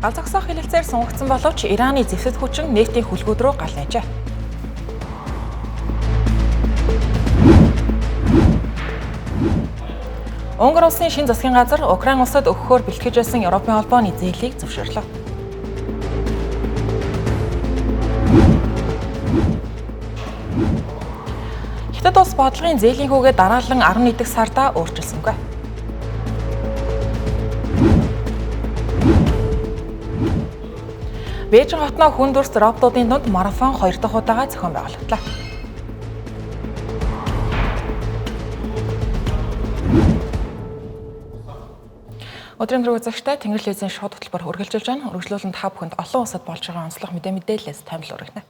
Гал зогсоох хэлэлцээр сунгагдсан боловч Ираны зэвсэт хүчин нефтийн хүлгүүд рүү гал найжээ. Унгар улсын шинэ засгийн газар Украин улсад өгөхөөр бэлтгэж байсан Европын холбооны зээлийг зөвшөөрлөө. Хятад улс бодлогын зээлийн хүүгээ дараалан 11 дэх сарда өөрчилсөнгүй. Бээжин хотноо хүн дүрс роботуудын дунд марафон 2 дахь удаага зохион байгуулагдлаа. Өдрийн дөрөв үзэгчтэй Тэнгэр телевизийн шууд хөтөлбөр үргэлжилж байна. Үргэлжлүүлэн та бүхэнд олон улсад болж байгаа онцлог мэдээллээс томил өргөнө.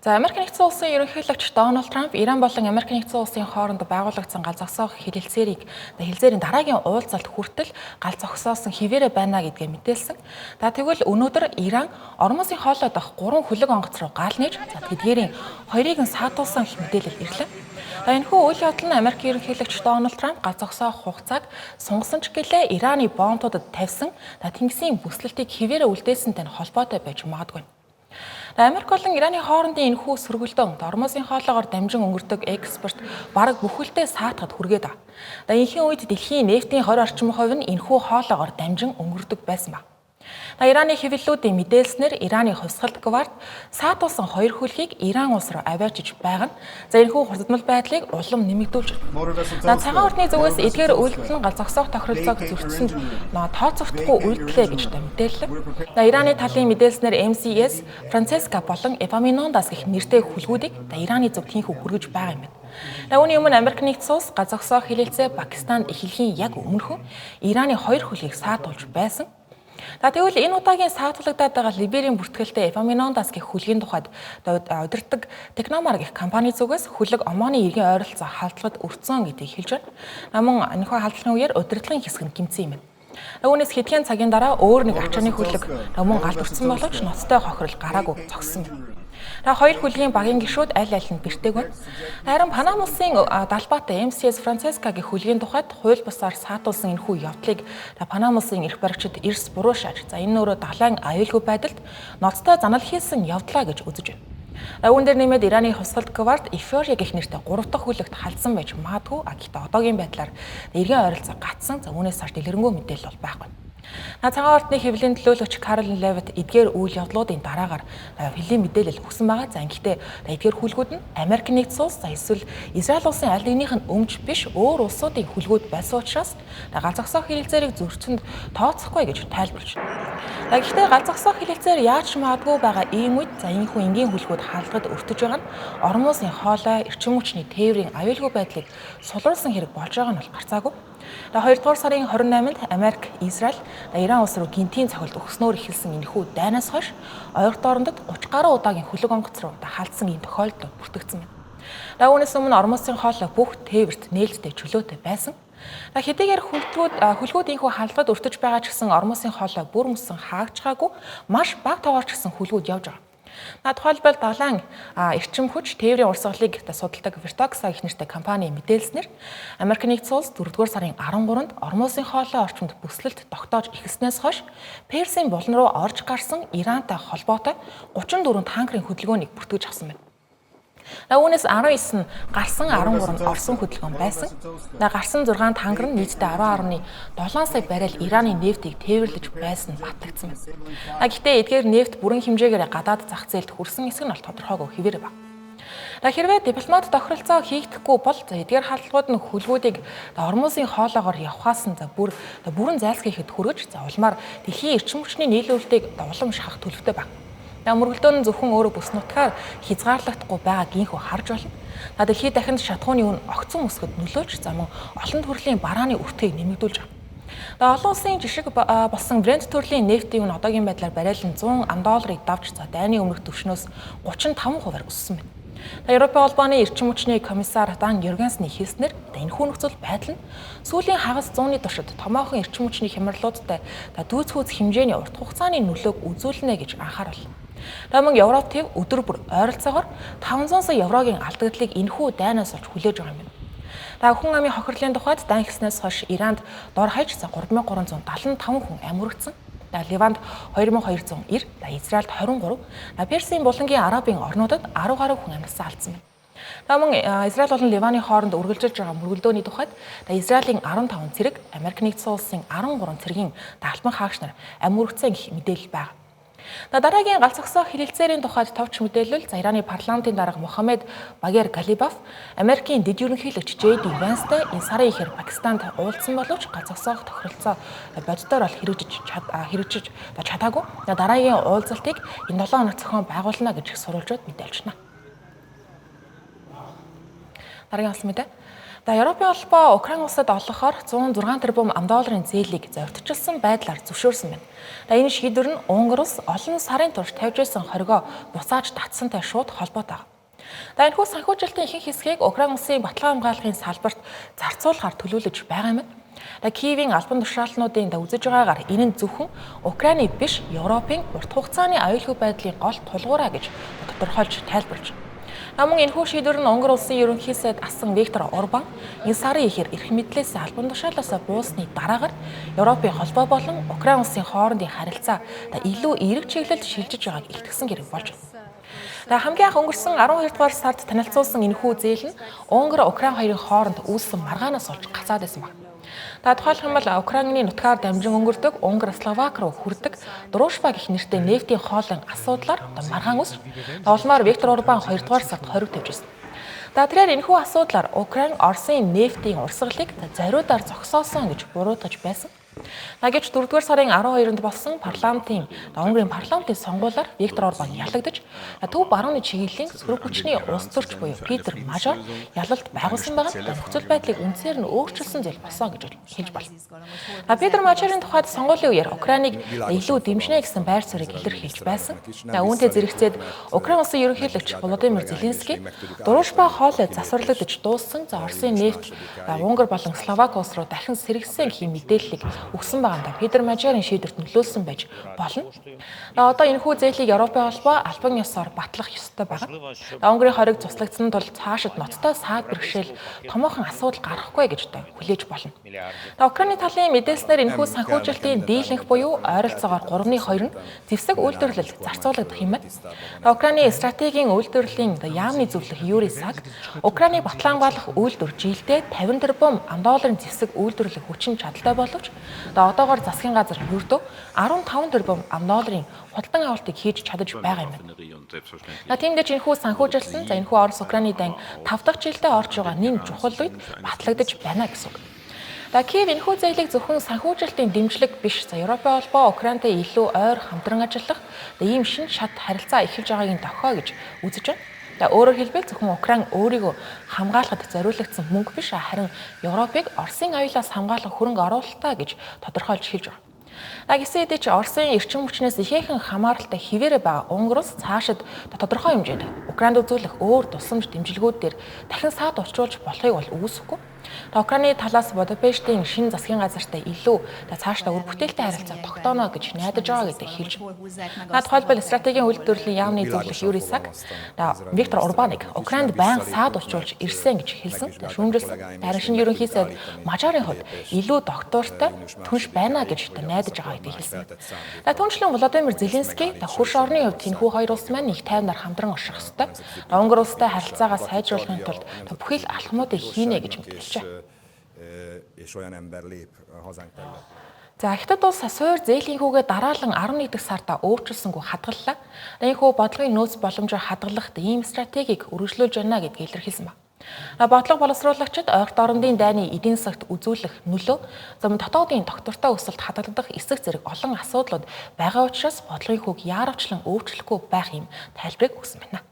За Америк нэгдсэн улсын ерөнхийлөгч Дональд Трамп Иран болон Америк нэгдсэн улсын хооронд байгуулагдсан гал зогсоох хэлэлцээрийг хэлэлцээрийн дараагийн уулзалт хүртэл гал зогсоосон хിവэрэ байна гэдгээ мэдээлсэн. За тэгвэл өнөөдөр Иран Ормузын хоолой дох 3 хөлөг онгоц руу гал нээж за тэдгээрийн хоёрыг нь саатуулсан гэх мэдээлэл ирлээ. За энэхүү үйл явдал нь Америк ерөнхийлөгч Дональд Трамп гал зогсоох хугацааг сунгасан ч гэлээ Ираны бомбуудад тавьсан тэнгисийн бүслэлтийг хിവэрэ үлдээсэнтэй холбоотой байж магадгүй. Америк болон Ираны хоорондын энэхүү сөргөлдөөн Ормузын хоолоогоор дамжин өнгөрдөг экспорт бараг бүхэлдээ саатахад хүргээд байгаа. Энэхийн үед дэлхийн нефтийн 20 орчим хувь нь энэхүү хоолоогоор дамжин өнгөрдөг байсан ба. Ираны хэвлэлүүдийн мэдээлснээр Ираны хувьсгалт гвард саатуулсан хоёр хөлгийг Иран улс руу аваачиж байгаа нь за энэхүү хурдмал байдлыг улам нэмэгдүүлж байна. Цагаан ордны зүгээс эдгээр үйлдэл нь гал зогсоох тохиролцоог зөрчсөнд тооцогдохгүй үйлдэлээ гэж мэдээллээ. Ираны талын мэдээлснээр MCS, Францеска болон Epaminondas гэх нэртэй хүлгүүдийг Ираны зүг тийнхүү хүргэж байгаа юм байна. Үүний өмнө Америк нэгдсэн улс гал зогсоох хэлэлцээ Пакистанд эхлэхийн яг өмнөхөн Ираны хоёр хөлгийг саатуулж байсан. За тэгвэл энэ удаагийн саатуулагдаад байгаа Либерийн бүртгэлтэй Epaminondas гэх хүлгийн тухайд удирддаг Техномар гэх компани зүгээс хүлэг Оманы иргэн ойролцоо халдлагад өртсөн гэдгийг хэлж байна. Мөн энэхүү халдлагын үеэр удирдлагын хэсэг нь гэмтсэн юм байна. Үүнээс хэдхэн цагийн дараа өөр нэг ачааны хүлэг мөн галд өртсөн боловч ноцтой хохирол гараагүй зогссон юм. Хоёр хүлгийн багийн гишүүд аль аль нь бэртээг байна. Харин Панам улсын далбаатай MCS Францеска гэх хүлгийн тухайд хууль бусаар саатуулсан энэхүү явдлыг Панам улсын эрх баригчид эрс буруу шааж, за энэ өөрөө далайн аюулгүй байдалд ноцтой занал хийсэн явдлаа гэж үзэж байна. Үүн дээр нэмээд Ираны хувьсгалт гвард Эфиопия гэх нэртэй 3 дахь хүлэгт халдсан байж магадгүй. Гэхдээ одоогийн байдлаар иргэн ойролцоо гатсан. За үүнээс хойш дэлгэрэнгүй мэдээлэл бол байхгүй. Цагаан ордны хэвлэлийн төлөөлөгч Каролин Левит эдгээр үйл явдлуудын дараагаар хэвлэлийн мэдээлэл өгсөн байгаа. За гэхдээ эдгээр хүлгүүд нь Америк нэгдсэн улс эсвэл Израиль улсын аль нэгнийх нь өмч биш өөр улсуудын хүлгүүд байсан учраас гал зогсоох хэлэлцээрийг зөрчсөнд тооцохгүй гэж тайлбарлаж байна. Гэхдээ гал зогсоох хэлэлцээр яаж магадгүй байгаа ийм үед за энэхүү энгийн хүлгүүд халдлагад өртөж байгаа нь Ормузын хоолой, эрчим хүчний тээврийн аюулгүй байдлыг сулруулсан хэрэг болж байгаа нь бол гарцаагүй. 2 дугаар сарын 28-нд Америк, Израиль, Иран улс руу гинтийн цохилт өгснөөр эхэлсэн энэхүү дайнаас хойш ойрт орондод 30 гаруй удаагийн хөлөг онгоц руу халдсан ийм тохиолдол бүртгэгдсэн байна. Үүнээс өмнө Ормузын хоолой бүх тээвэрт нээлттэй чөлөөтэй байсан. Хэдийгээр хүлгүүд энэхүү халдлагад өртөж байгаа ч гэсэн Ормузын хоолой бүр мөсөн хаагдчихаагүй маш бага тоогоор ч гэсэн хүлгүүд явж байгаа. Тухайлбал далайн эрчим хүч тээврийн урсгалыг судалдаг Vertoxa гэх нэртэй компани мэдээлснээр Америк нэгдсэн улс 4-р сарын 13-нд Ормузын хоолой орчимд бүслэлт тогтоож эхэлснээс хойш Персийн булан руу орж гарсан Ирантай холбоотой 34 танкерын хөдөлгөөнийг бүртгэж авсан байна. Үүнээс 19 нь гарсан, 13 нь орсон хөдөлгөөн байсан. Гарсан 6 танкер нь нийтдээ 10.7 сая баррел Ираны нефтийг тээвэрлэж байсан нь батлагдсан байна. Гэхдээ эдгээр нефт бүрэн хэмжээгээр гадаад зах зээлд хүрсэн хэсэг нь бол тодорхойгүй хэвээр байна. Хэрвээ дипломат тохиролцоо хийгдэхгүй бол эдгээр халдлагууд нь хүлгүүдийг Ормузын хоолоогоор явхаас нь бүрэн зайлсхийхэд хүрэж улмаар дэлхийн эрчим хүчний нийлүүлэлтийг улам шахах төлөвтэй байна. Мөргөлдөөн нь зөвхөн өөрөө бүс нутгаар хязгаарлагдахгүй байгааг инхүү харж болно. Дэлхийд дахинд шатхууны үн огцон өсгөд нөлөөлж мөн олон төрлийн барааны өртгийг нэмэгдүүлж байгаа. Олон улсын жишг болсон Brent төрлийн нефтийн үн одоогийн байдлаар бариалан 100 долларыг давж дайны өмнөх түвшнөөс 35%-аар өссөн байна. Европын холбооны эрчим хүчний комиссар Дан Йоргенсны хэлснээр энэхүү нөхцөл байдал нь сүүлийн хагас зууны туршид томоохон эрчим хүчний хямралуудтай дүйцэхүйц хэмжээний урт хугацааны нөлөөг үзүүлнэ гэж анхааруулна. Мөн Европ төв өдөр бүр ойролцоогоор 500 сая еврогийн алдагдлыг энэхүү дайнаас олж хүлээж байгаа юм. Хүн амын хохирлын тухайд дайн эхэлснээс хойш Иранд дор хаяж 3375 хүн амь хүргэсэн. Ливанд 2290, Израильд 23, Персийн булангийн Арабын орнуудад 10 гаруй хүн амьсаа алдсан байна. Мөн Израиль болон Ливаны хооронд үргэлжилж байгаа мөргөлдөөний тухайд Израилийн 15 цэрэг, Америк нэгдсэн улсын 13 цэргийн даалбан хаагч нар амь хүргэсэн гэх мэдээлэл байна. Дараагийн гал зогсоох хэлэлцээрийн тухайд товч мэдээлэл Ираны парламентын дарга Мохаммед Багер Галибаф Америкийн дэд ерөнхийлөгч Джей Ди Ванстай энэ сарын ихээр Пакистанд уулзсан боловч гал зогсоох тохиролцоо боддоор бол хэрэгжиж чадаагүй. Дараагийн уулзалтыг энэ 7 хоног зохион байгуулна гэж их сурвалжууд мэдээлж байна. Дараагийн бас мэдээ. Европын холбоо Украин улсад олгохоор 106 тэрбум долларын зээлийг зоригтчилсан байдлаар зөвшөөрсөн байна. Энэ шийдвэр нь Унгар улс олон сарын турш тавьж байсан хоригоо буцааж татсантай шууд холбоотой. Энэхүү санхүүжилтийн ихэнх хэсгийг Украин улсын баталгаа хамгаалахын салбарт зарцуулахар төлөвлөж байгаа юм. Киевийн албан тушаалтнуудын үзэж байгаагаар энэ нь зөвхөн Украины биш, Европын урт хугацааны аюулгүй байдлын гол тулгуураа гэж тодорхойлж тайлбарлаж байна. Мөн энэхүү шийдвэр нь Унгар улсын ерөнхий сайд асан Виктор Орбан энэ сарын ихээр эрх мэдлээс албан тушаалаас буусны дараагаар Европын холбоо болон Украин улсын хоорондын харилцаа илүү эерэг чиглэлд шилжиж байгааг илтгэсэн хэрэг болж байна. Хамгийн анх өнгөрсөн 12 дугаар сард танилцуулсан энэхүү зээл нь Унгар Украин хоёрын хооронд үүссэн маргаанаас олж гацаад байсан баг. Тухайлх юм бол Украины нутгаар дамжин өнгөрдөг Унгар Словак руу хүрдэг Дружба гэх нэртэй нефтийн хоолын асуудлаар маргаан үүсч улмаар Виктор Орбан 2 дугаар сард хориг тавьж байсан. Тэрээр энэхүү асуудлаар Украин Оросын нефтийн урсгалыг зориудаар зогсоосон гэж буруутгаж байсан. Гэвч 4 дугаар сарын 12-нд болсон парламентын Унгарын парламентын сонгуулиар Виктор Орбан ялагдаж төв барууны чиглэлийн сөрөг хүчний улс төрч буюу Питер Мажор ялалт байгуулсан байгаа нь нөхцөл байдлыг үндсээр нь өөрчилсөн зүйл болсон гэж хэлж болно. Питер Мажорын тухайд сонгуулийн үеэр Украиныг илүү дэмжинэ гэсэн байр суурийг илэрхийлж байсан. Үүнтэй зэрэгцээд Украин улсын ерөнхийлөгч Володимир Зеленский Дружба хоолой засварлагдаж дууссан Оросын нефть Унгар болон Словак улс руу дахин сэргэсэн гэх мэдээллийг өгсөн байгаа юм да. Питер Мажорын шийдвэрт нөлөөлсөн байж болно. Одоо энэхүү зээлийг Европын холбоо албан ёсоор батлах ёстой байгаа. Унгарын хориг цуслагдсан тул цаашид ноцтой саад бэрхшээл томоохон асуудал гарахгүй гэж хүлээж болно. Украины талын мэдээлснээр энэхүү санхүүжилтийн дийлэнх буюу ойролцоогоор 3.2 нь зэвсэг үйлдвэрлэлд зарцуулагдах юм байна. Украины стратегийн үйлдвэрлэлийн яамны зөвлөх Юрий Саг Украины батлан хамгаалах үйлдвэр жилдээ 50 тэрбум долларын зэвсэг үйлдвэрлэх хүчин чадалтай боловч одоогоор засгийн газар ердөө 15 тэрбум долларын худалдан авалтыг хийж чадаж байгаа юм байна. Тиймдээ ч энэхүү санхүүжилт нь энэхүү Орос Украины дайн 5 дахь жилдээ орж байгаа нэн чухал үед батлагдаж байна гэсэн үг. Киев энэхүү зээлийг зөвхөн санхүүжилтийн дэмжлэг биш, Европын холбоо Украинтай илүү ойр хамтран ажиллах ийм шинэ шат харилцаа эхэлж байгааг нь дохио гэж үзэж байна. Өөрөөр хэлбэл зөвхөн Украин өөрийгөө хамгаалахад зориулагдсан мөнгө биш, харин Европыг Оросын аюулаас хамгаалах хөрөнгө оруулалтаа гэж тодорхойлж хэлж байна. Гэсэн хэдий ч Оросын эрчим хүчнээс ихээхэн хамааралтай хിവэрэ байгаа Унгар улс цаашид тодорхой хэмжээнд Украинд үзүүлэх өөр тусламж дэмжлэгүүд дээр дахин саад учруулж болохыг бол үгүйсэхгүй. Украины талаас Будапештийн шинэ засгийн газартай илүү цаашдаа үр бүтээлтэй харилцаа тогтооно гэж найдаж байгаа гэдэг хэлж байна. Тухайлбал стратегийн үйлдвэрлэлийн яамны зөвлөх Юрий Саг Виктор Орбаныг Украинд байнга саад учруулж ирсэн гэж хэлсэн. Шүүмжилсэн. Харин шинэ ерөнхий сайд Мажарын хувьд илүү доктортой түнш байна гэж найдаж байгаа гэдгийг хэлсэн. Түүнчлэн Владимир Зеленский хөрш орны хувьд энэхүү хоёр улс маань их тайвнаар хамтран орших ёстой. Унгар улстай харилцаагаа сайжруулахын тулд бүхий л алхмуудыг хийнэ гэж мэдээлжээ. És olyan ember lép hazánk területére. За Хятад улс суур зээлийн хүүгээ дараалан 11 дэх сарда өөрчилсөнгүү хадгаллаа. Энэхүү бодлогын нөөц боломжоор хадгалах ийм стратегийг үргэлжлүүлж байна гэдгийг илэрхийлсэн байна. Бодлого боловсруулагчид ойрт орондын дайны эдийн засагт үзүүлэх нөлөө, зам дотоодын доктортой өсөлт хадгалагдах эсэх зэрэг олон асуудлууд байгаа учраас бодлогын хүүг яаравчлан өөрчлөхгүй байх юм тайлбарыг өгсөн байна.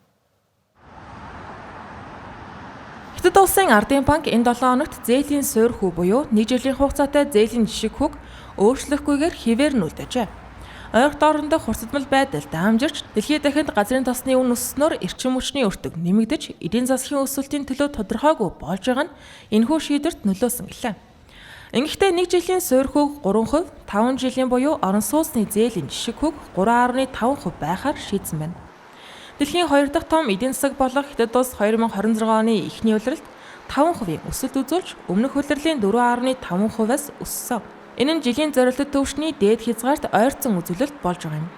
Хятад улсын Ардын банк энэ 7 хоногт зээлийн суур хүү буюу нэг жилийн хугацаатай зээлийн жишг хүүг өөрчлөхгүйгээр хэвээр нь үлдээжээ. Ойрт орондох хурцдмал байдал даамжирч дэлхийд дахинд газрын тосны үн өсснөөр эрчим хүчний өртөг нэмэгдэж эдийн засгийн өсөлтийн төлөө тодорхойгүй болж байгаа нь энэхүү шийдвэрт нөлөөлсөн гэлээ. Ингэхдээ нэг жилийн суурь хүүг 3%, 5 жилийн буюу орон сууцны зээлийн жишг хүүг 3.5% байхаар шийдсэн байна. Дэлхийн хоёр дахь том эдийн засаг болох Хятад улс 2026 оны эхний улиралд 5% өсөлт үзүүлж өмнөх улирлын 4.5%-аас өссөн. Энэ нь жилийн зорилтод түвшний дээд хязгаарт ойрцсон үзүүлэлт болж байгаа юм.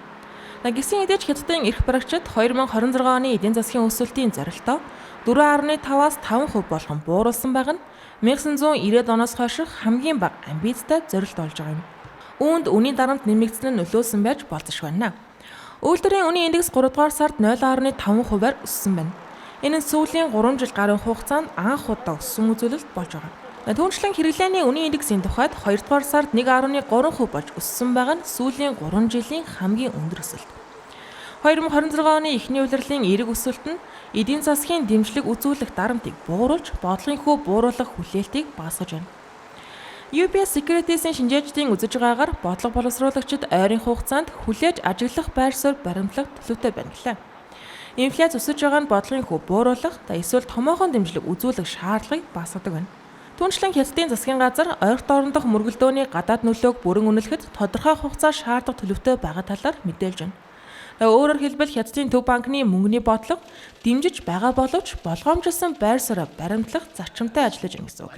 Гисэн хэдий ч Хятадын эрх баригчид 2026 оны эдийн засгийн өсөлтийн зорилтоо 4.5-аас 5% болгон бууруулсан байгаа нь 1990-ад оноос хойш хамгийн бага амбицтай зорилт болж байгаа юм. Үүнд үнийн дарамт нэмэгдсэн нь нөлөөлсөн байж болзош байна. Үйлдвэрийн үнийн индекс 3 дугаар сард 0.5%-аар өссөн байна. Энэ нь сүүлийн 3 жил гаруй хугацаанд анх удаа өссөн үзүүлэлт болж байгаа. Түүнчлэн хэрэглээний үнийн индексийн тухайд 2 дугаар сард 1.3% болж өссөн байгаа нь сүүлийн 3 жилийн хамгийн өндөр өсөлт. 2026 оны эхний улирлын эерэг өсөлт нь эдийн засгийн дэмжлэг үзүүлэх дарамтыг бууруулж, бодлогын хүү бууруулах хүлээлтийг багасгаж байна. UBS Securities-ийн шинжээчдийн үзэж байгаагаар бодлого боловсруулагчид ойрын хугацаанд хүлээж ажиглах байр суурь баримтлах төлөвтэй байна гэлээ. Инфляц өсөж байгаа нь бодлогын хүү бууруулах, эсвэл томоохон дэмжлэг үзүүлэх шаардлагыг багасгадаг байна. Түүнчлэн Хятадын засгийн газар ойрт орондох мөргөлдөөний гадаад нөлөөг бүрэн үнэлэхэд тодорхой хугацаа шаардах төлөвтэй байгаа талаар мэдээлж байна. Өөрөөр хэлбэл Хятадын төв банкны мөнгөний бодлого дэмжиж байгаа боловч болгоомжилсан байр сууриа баримтлах зарчимтай ажиллаж байна гэсэн үг.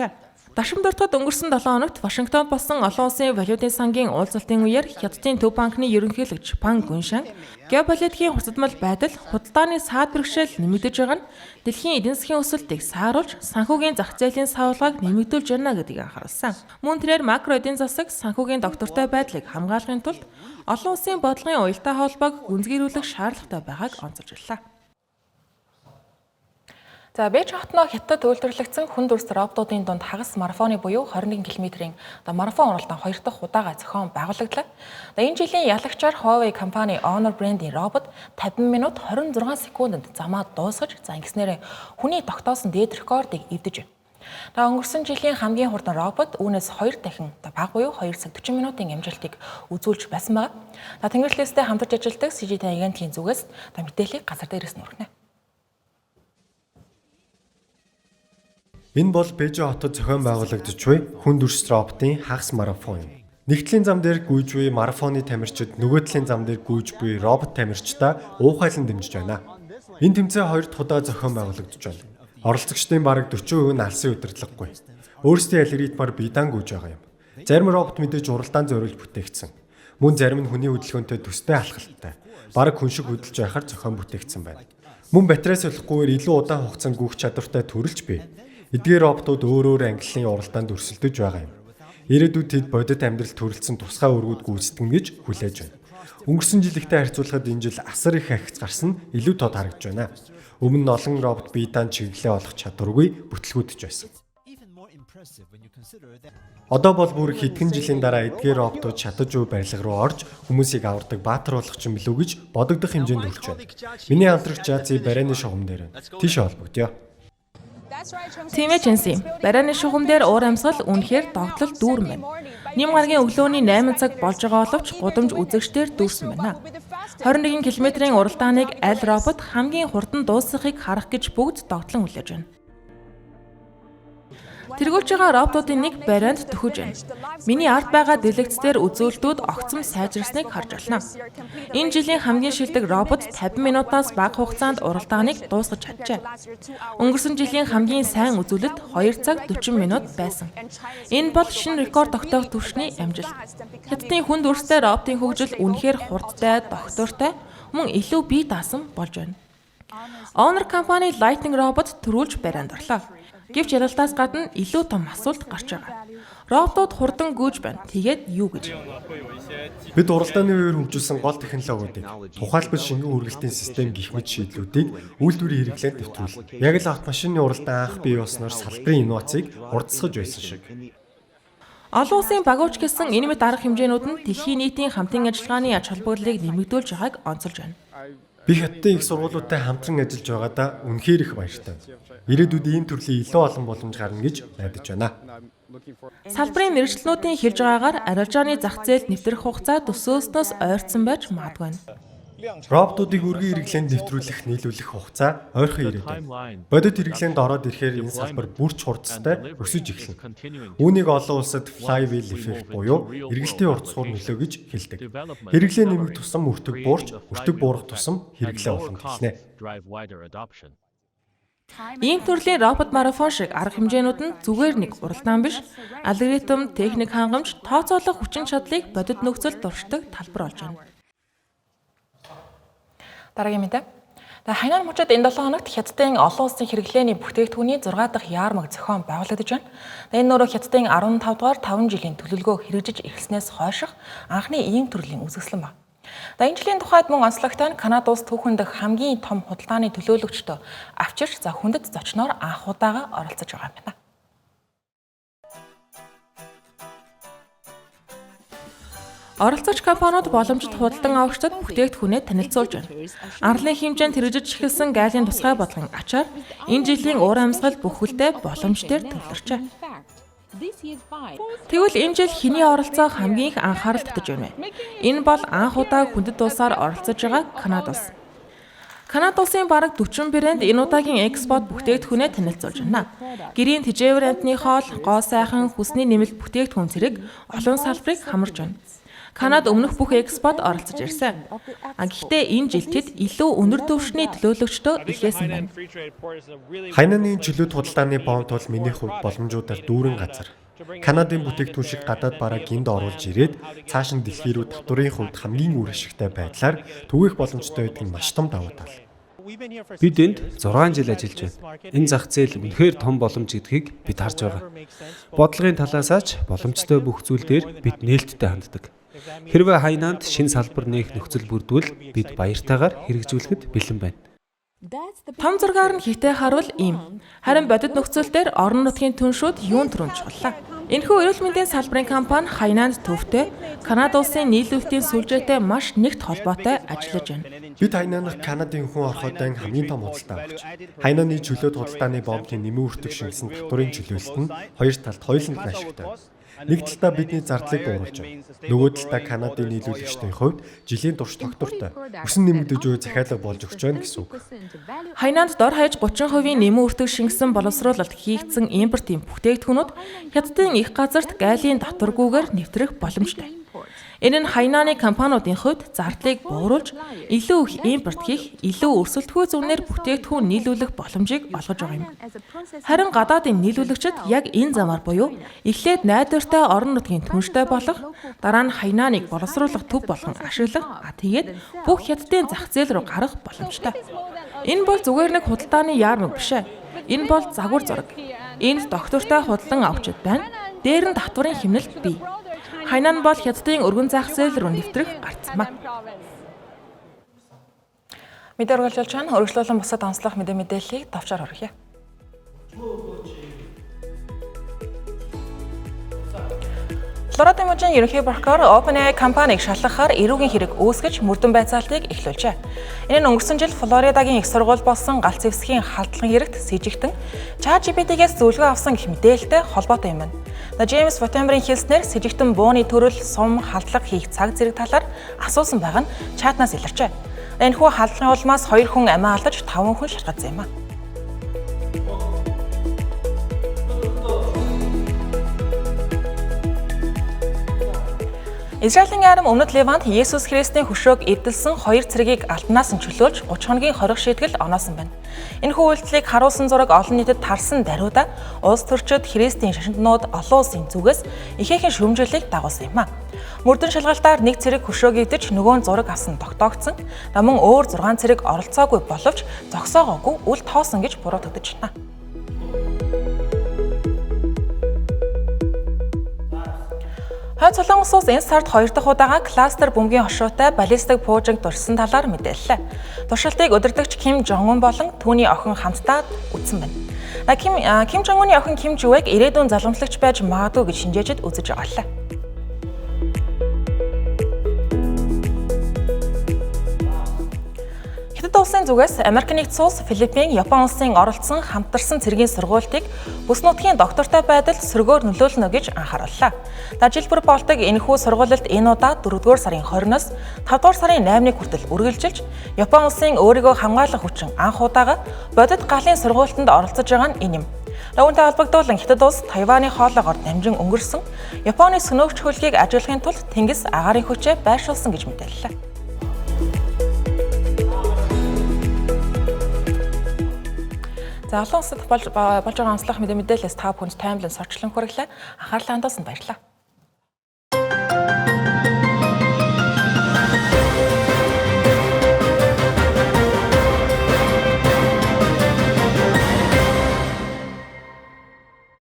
Дашим дуртад өнгөрсөн 7 хоногт Вашингтонд болсон олон улсын валютын сангийн уулзалтын үеэр Хятадын төв банкны ерөнхийлөгч Пан Гүншан геополитикийн хурцдмал байдал, худалдааны саад бэрхшээл нэмэгдэж байгаа нь дэлхийн эдийн засгийн өсөлтийг сааруулж, санхүүгийн зах зээлийн савлгааг нэмэгдүүлж байна гэдгийг анхааруулсан. Мөн тэрээр макро эдийн засаг санхүүгийн доктортой байдлыг хамгаалахын тулд олон улсын бодлогын уялдаа холбоог гүнзгийрүүлэх шаардлагатай байгааг онцолж байлаа. За Бээжин хотноо Хятадд үйлдвэрлэгдсэн хүн дүрс роботуудын дунд хагас марафоны буюу 21 км-ийн марафон уралдаан хоёр дахь удаага зохион байгуулагдлаа. Энэ жилийн ялагчаар Huawei компани Honor брендийн робот 50 минут 26 секундэд замаа дуусгаж, за ингэснээр хүний тогтоосон дээд рекордыг эвдэж байна. Өнгөрсөн жилийн хамгийн хурдан робот үүнээс 2 дахин бага буюу 2 цаг 40 минутын амжилтыг үзүүлж байсан байна. Тэнгэрлээстэй хамтарч ажилладаг CGTN агентлагийн зүгээс мэдээллийг газар дээрээс нь хүргэнэ. Энэ бол Бээжин хотод зохион байгуулагдаж буй хүн дүрс роботын хагас марафон юм. Нэг талын зам дээр гүйж буй марафоны тамирчид нөгөө талын зам дээр гүйж буй робот тамирчдаа уухайлан дэмжиж байна. Энэ тэмцээн хоёр дахь удаа зохион байгуулагдаж байна. Оролцогчдын бараг 40% нь алсын удирдлагагүй. Өөрсдийн алгоритмаар бие даан гүйж байгаа юм. Зарим робот мэдээж уралдаан зориулж бүтээгдсэн. Мөн зарим нь хүний хөдөлгөөнтэй төстэй алхалттай. Бараг хүн шиг хөдөлж байхаар зохион бүтээгдсэн байна. Мөн батарей солихгүйгээр илүү удаан хугацаанд гүйх чадвартай төрөлж бий. Эдгээр роботууд өөр өөр ангиллын уралдаанд өрсөлдөж байгаа юм. Ирээдүйд тэд бодит амьдрал төрөлдсөн тусгай үүргүүд гүйцэтгэнэ гэж хүлээж байна. Өнгөрсөн жилигтэй харьцуулахад энэ жил асар их ахиц гарсан нь илүү тод харагдаж байна. Өмнө нь олон робот бие даан чиглэлээ олох чадваргүй бүтлгүүдэж байсан. Одоо бол бүр хэдхэн жилийн дараа эдгээр роботууд шатаж буй барилга руу орж хүмүүсийг авардаг баатар болох юм билүү гэж бодогдох хэмжээнд хүрч байна. Миний хамтрагч Жази барайны шугам дээр байна. Тийш холбогдъё. Тийм ээ Чэнси. Барайны шугам дээр уур амьсгал үнэхээр догтлол дүүрэн байна. Нэм гарагийн өглөөний 8 цаг болж байгаа боловч гудамж үзэгчдээр дүүрсэн байна. 21 км-ийн уралдааныг аль робот хамгийн хурдан дуусгахыг харах гэж бүгд догтлон хүлээж байна. Тэргүүлж байгаа роботуудын нэг барайнд төхөж байна. Миний ард байгаа дэлгэцдэр үзүүлэлтүүд огцом сайжирсныг харж байна. Энэ жилийн хамгийн шилдэг робот 50 минутаас бага хугацаанд уралдааныг дуусгаж чаджээ. Өнгөрсөн жилийн хамгийн сайн үзүүлэлт 2 цаг 40 минут байсан. Энэ бол шинэ рекорд тогтоох түвшний амжилт. Хятадын хүн дүрстэй роботын хөгжил үнэхээр хурдтай, доктортой, мөн илүү бие даасан болж байна. Honor компани Lightning робот төрүүлж барайнд орлоо. Гэвч ялалтаас гадна илүү том асуулт гарч байгаа. Роботууд хурдан гүйж байна. Тэгээд юу гэж? Бид уралдааны үеэр хөгжүүлсэн гол технологиудыг, тухайлбал шингэн үргэлтийн систем гэх мэт шийдлүүдийг үйлдвэрийн хэрэглээнд нэвтрүүлнэ. Яг л автомашины уралдаан анх бий болсноор салбарын инновацийг хурдсгаж байсан шиг. Олон улсын багууч гэсэн энэ мэт арга хэмжээнүүд нь дэлхийн нийтийн хамтын ажиллагааны ач холбогдлыг нэмэгдүүлж байгааг онцолж байна. Би Хятадын их сургуулиудтай хамтран ажиллаж байгаадаа үнэхээр их баяртай. Ирээдүйд ийм төрлийн илүү олон боломж гарна гэж найдаж байна. Салбарын мэргэжилтнүүдийн хэлж байгаагаар арилжааны зах зээлд нэвтрэх хугацаа төсөөлснөөс ойртсон байж магадгүй. Роботуудыг өргөн хэрэглээнд нэвтрүүлэх, нийлүүлэх хугацаа ойрхон ирээд байна. Бодит хэрэглээнд ороод ирэхээр энэ салбар бүр ч хурдтай өсөж эхэлнэ. Үүнийг олон улсад flywheel effect буюу эргэлтийн уртасгуур нөлөө гэж хэлдэг. Хэрэглээ нэмэх тусам өртөг буурч, өртөг буурах тусам хэрэглээ улам эхэлнэ. Ийм төрлийн робот марафон шиг арга хэмжээнүүд нь зүгээр нэг уралдаан биш, алгоритм, техник хангамж, тооцоолох хүчин чадлыг бодит нөхцөлд туршдаг талбар болж байна. Дараагийн мэдээ. Хайнан мужид энэ 7 хоногт Хятадын олон улсын хэрэглээний бүтээгдэхүүний 6 дахь яармаг зохион байгуулагдаж байна. Энэ нөрөө Хятадын 15 дугаар 5 жилийн төлөвлөгөө хэрэгжиж эхэлснээс хойших анхны ийм төрлийн үзэсгэлэн байна. Энэ жилийн тухайд мөн онцлогтой нь Канада улс түүхэн дэх хамгийн том худалдааны төлөөлөгчдөө авчирч за хүндэт зочноор анх удаага оролцож байгаа юм байна. Оролцогч компаниуд боломжит худалдан авагчдад бүтээгдэхүүнээ танилцуулж байна. Арлын хэмжээнд хэрэгжиж эхэлсэн гайлын тусгай бодлогын ачаар энэ жилийн уур амьсгал бүхэлдээ боломж дээр төвлөрчээ. Тэгвэл энэ жил хэний оролцоо хамгийн их анхаарал татаж байна вэ? Энэ бол анх удаа хүндэт улсаар оролцож байгаа Канада улс. Канада улсын бараг 40 брэнд энэ удаагийн экспод бүтээгдэхүүнээ танилцуулж байна. Гэрийн тэжээвэр амьтны хоол, гоо сайхан, хүсний нэмэлт бүтээгдэхүүн зэрэг олон салбарыг хамарж байна. Канада өмнөх бүх экспод оролцож ирсэн. Гэхдээ энэ жил тэд илүү өндөр түвшний төлөөлөгчдөө илгээсэн байна. Хайнаны чөлөөт худалдааны боомт бол миний хувьд боломжуудаар дүүрэн газар. Канадын бүтээгдэхүүн шиг гадаад барааг энд оруулж ирээд цааш нь дэлхий рүү татварын хувьд хамгийн үр ашигтай байдлаар түгээх боломжтой байдаг нь маш том давуу тал. Бид энд 6 жил ажиллаж байна. Энэ зах зээл үнэхээр том боломж гэдгийг бид харж байгаа. Бодлогын талаасаа ч боломжтой бүх зүйл дээр бид нээлттэй ханддаг. Хэрвээ Хайнанд шинэ салбар нээх нөхцөл бүрдвэл бид баяртайгаар хэрэгжүүлэхэд бэлэн байна. Том зургаар нь хитэ харуул ийм. Харин бодит нөхцөл дээр орон нутгийн түншүүд юун түрүүнд чухаллаа. Энэхүү эрүүл мэндийн салбарын компани Хайнанд төвтэй Канада улсын нийлүүлэлтийн сүлжээтэй маш нэгт холбоотой ажиллаж байна. Бид Хайнанах Канадын хүн орхойдон хамгийн том худалдаа авагч. Хайнаны чөлөөт худалдааны боомтын нэмэн өртөг шингэсэн татварын чөлөөлөлт нь хоёр талд хоёуланд нь ашигтай. Нэг талдаа бидний зардлыг бууруулж байна. Нөгөө талдаа Канадын нийлүүлэгчдийн хувьд жилийн турш тогтвортой өсөн нэмэгдэж буй захиалга болж өгч байна гэсэн үг. Хайнанд дор хаяж 30% нэмэн өртөг шингэсэн боловсруулалт хийгдсэн импортын бүтээгдэхүүнүүд Хятадын их газарт гайлын татваргүйгээр нэвтрэх боломжтой. Энэ нь Хайнаны компаниудын хувьд зардлыг бууруулж, илүү их импорт хийх, илүү өрсөлдөхүй зүгнээр бүтээгдэхүүн нийлүүлэх боломжийг олгож байгаа юм. Харин гадаадын нийлүүлэгчид яг энэ замаар буюу эхлээд найдвартай орон нутгийн түнштэй болох, дараа нь Хайнаныг боловсруулах төв болгон ашиглах, тэгээд бүх Хятадын зах зээл рүү гарах боломжтой. Энэ бол зүгээр нэг худалдааны яармаг биш ээ. Энэ бол загвар зураг. Энд доктортой худалдан авагчид байна. Дээр нь татварын хэмнэлт бий. Хайнан бол Хятадын өргөн зах зээл рүү нэвтрэх гарцмаа. Мэдээ үргэлжлүүлж байна. Өргөжлүүлэн бусад онцлог мэдээллийг товчоор хүргье. Флорида мужийн ерөнхий прокурор OpenAI компанийг шалгахаар эрүүгийн хэрэг үүсгэж мөрдөн байцаалтыг эхлүүлжээ. Энэ нь өнгөрсөн жил Флоридагийн их сургууль болсон галц зэвсгийн халдлагын хэрэгт сэжигтэн ChatGPT-гээс зөвлөгөө авсан гэх мэдээлэлтэй холбоотой юм байна. Джеймс Вотемберийн хэлснээр сэжигтэн бууны төрөл, сум, халдлага хийх цаг зэрэг талаар асуусан байгаа нь чатнаас илэрчээ. Энэхүү халдлагын улмаас 2 хүн амиа алдаж 5 хүн шаргадсан юм а. Израилийн арми өмнөд Ливанд Есүс Христийн хөшөөг эвдэлсэн 2 цэргийг алтнаас нь чөлөөлж 30 хоногийн хорих шийтгэл оноосон байна. Энэхүү үйлдэлийг харуулсан зураг олон нийтэд тарсан даруйда улс төрчид Христийн шашинтнууд олон улсын зүгээс ихээхэн шүүмжлэлийг дагуулсан юм а. Мөрдөн шалгалтаар нэг цэрэг хөшөөг эвдэж нөгөө нь зураг авсан тогтоогдсон. Мөн өөр 6 цэрэг оролцоогүй боловч зогсоогоогүй үл тоосон гэж буруутгаж байна. Хойд Солонгос улс энэ сард 2 дахь удаага кластер бөмбөгийн хошуутай баллистик пуужинг туршсан талаар мэдээллээ. Туршилтыг удирдагч Ким Жон Ун болон түүний охин хамтдаа үзсэн байна. Ким Жон Уны охин Ким Жүэг ирээдүйн залгамжлагч байж магадгүй гэж шинжээчид үзэж байгаа лээ. Хятад улсын зүгээс Америк нэгдсэн улс, Филиппин, Япон улсын оролцсон хамтарсан цэргийн сургуультыг бүс нутгийн доктортой байдалд сөргөөр нөлөөлнө гэж анхаарууллаа. За жил бүр болдог энэхүү сургуульд энэ удаа 4-р сарын 20-нос 5-р сарын 8-ны хүртэл үргэлжилж, Япон улсын өөрийгөө хамгаалах хүчин анх удаага бодит галын сургуультанд оролцож байгаа нь энэ юм. Үүнтэй холбогдуулан Хятад улс Тайваны хоолоогоор дамжин өнгөрсөн Японы сөнөөгч хөлгийг ажиглахын тулд тэнгис агаарын хүчээ байршуулсан гэж мэдээллээ. За олон улсад болж байгаа онцлог мэдээлэлээс та бүхэнд таймлан сорчлон хүргэлээ. Анхаарлаа хандуулсанд баярлалаа.